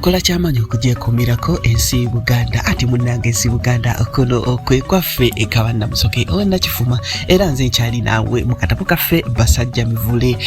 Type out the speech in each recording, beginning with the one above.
Okola kyamaanyi okugyekuumirako ensi Buganda, anti munnange ensi Buganda kuno kwe kwaffe ekaba Namusoke owa Nakifuma, era nze nkyali naawe mu katabo kaffe Basajja Mivule,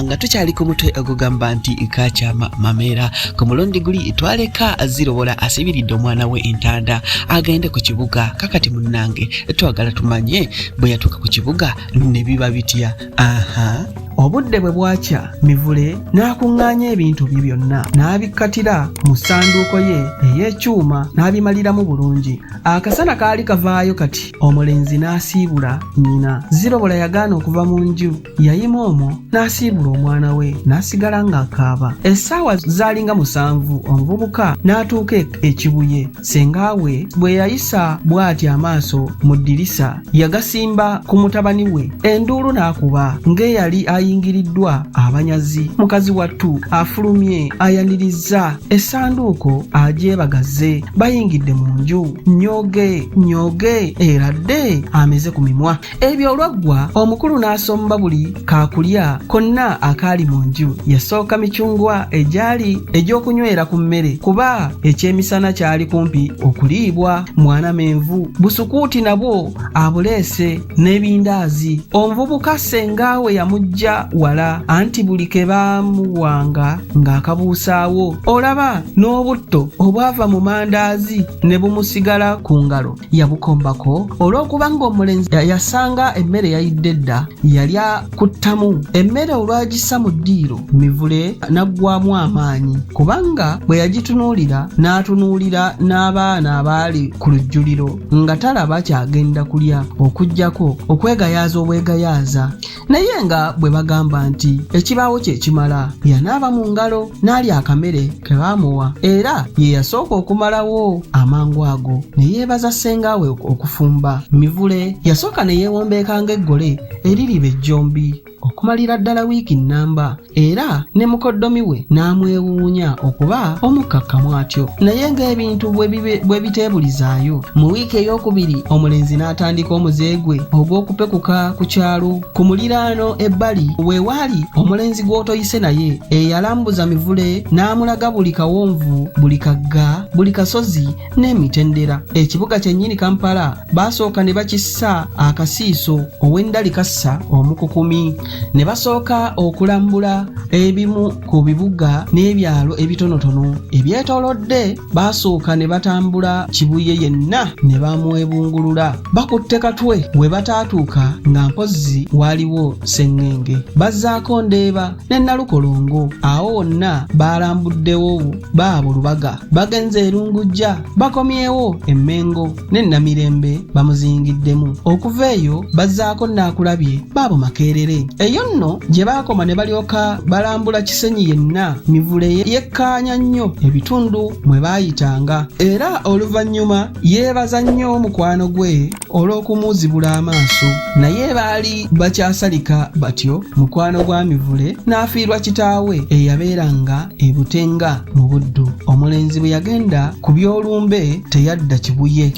nga tukyali ku mutwe ogugamba nti Kakyama Mameera. Ku mulundi guli twaleka Zirobola asibiridde omwana we entanda agende ku kibuga. Kakati munnange twagala tumanye bwe yatuuka ku kibuga ne biba bitya. Aha. Obudde bwe bwakya, Mivule n'akuŋŋaanya ebintu bye byonna n'abikkatira mu ssanduuko ye ey'ekyuma n'abimaliramu bulungi. Akasana kaali kavaayo kati, omulenzi n'asiibula nnyina. Zirobola yagaana okuva mu nju, yayima omwo n'asiibula omwana we n'asigala ng'akaaba. Essaawa zaalinga 7 omuvubuka n'atuuka e Kibuye. Ssenga we bwe yayisa bw'ati amaaso mu ddirisa, yagasimba ku mutabani we, enduulu n'akuba ng'eyali ayingiriddwa abanyazi. Mukazi wattu afulumye ayanirizza essanduuko agyebagaze, bayingidde mu nju, nnyooge nnyooge eradde ameze ku mimwa. Ebyo olwaggwa, omukulu n'asomba buli kaakulya konna akaali mu nju. Yasooka micungwa egyali egy'okunywera ku mmere kuba ekyemisana kyali kumpi okuliibwa, mwana menvu, busukuuti nabwo abuleese n'ebindaazi. Omuvubuka ssenga we yamuggya wala anti buli ke baamuwanga ng'akabuusaawo. Olaba n'obutto obwava mu mandaazi ne bumusigala ku ngalo. Yabukombako olw'okuba ng'omulenzi yasanga emmere yayidde dda, yali akuttamu emmere. Olwagissa mu ddiiro, Mivule n'aggwamu amaanyi kubanga bwe yagitunuulira n'atunuulira n'abaana abaali ku lujjuliro nga talaba kyagenda kulya okuggyako okwegayaaza obwegayaaza. Naye nga bwe bagamba nti ekibaawo kye kimala, yanaaba mu ngalo n'alya akamere ke baamuwa, era ye yasooka okumalawo amangu ago ne yeebaza ssenga we okufumba. Mivule yasooka ne yeewombeeka ng'eggole eririba ejjombi okumalira ddala wiiki nnamba, era ne mukoddomi we n'amwewuunya okuba omukkakkamu atyo. Naye ng'ebintu bwe biteebulizaayo, mu wiiki ey'okubiri omulenzi n'atandika omuze gwe ogw'okupekuka ku kyalo ku muliraano ebbali we waali omulenzi gw'otoyise naye eyalambuza Mivule n'amulaga buli kawonvu, buli kagga, buli kasozi n'emitendera. Ekibuga kyennyini Kampala baasooka ne bakissa akasiiso ow'endali kassa omukukumi, ne basooka okulambula ebimu ku bibuga n'ebyalo ebitonotono ebyetoolodde. Baasooka ne batambula Kibuye yenna ne bamwebungulula bakutte katwe, we bataatuuka nga mpozzi waaliwo Sseŋŋenge, bazzaako Ndeeba ne Nalukolongo. Awo wonna baalambuddewo baabo Lubaga, bagenze e Lungujja, bakomyewo e Mmengo ne Namirembe bamuzingiddemu. Okuva eyo bazzaako Naakulabye baabo Makerere. Eyo nno gye baakoma ne balyoka balambula Kisenyi yenna. Mivule yekkaanya nnyo ebitundu mwe baayitanga, era oluvannyuma yeebaza nnyo mukwano gwe olw'okumuzibula amaaso. Naye baali bakyasalika batyo, mukwano gwa Mivule n'afiirwa kitaawe eyabeeranga e Butenga mu Buddu. Omulenzi bwe yagenda ku by'olumbe teyadda Kibuye.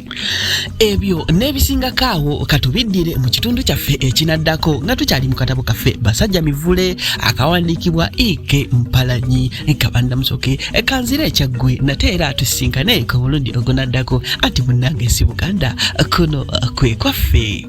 Ebyo n'ebisingako awo katubiddire mu kitundu kyaffe ekinaddako nga tukyali mu katabo kaffe Basajja Mivule akawandiikibwa Ike Mpalanyi Kabanda Musoke. Kanzire ekyaggwe nate era tusisinkane ku mulundi ogunaddako, anti munnange si Buganda kuno kwe kwaffe.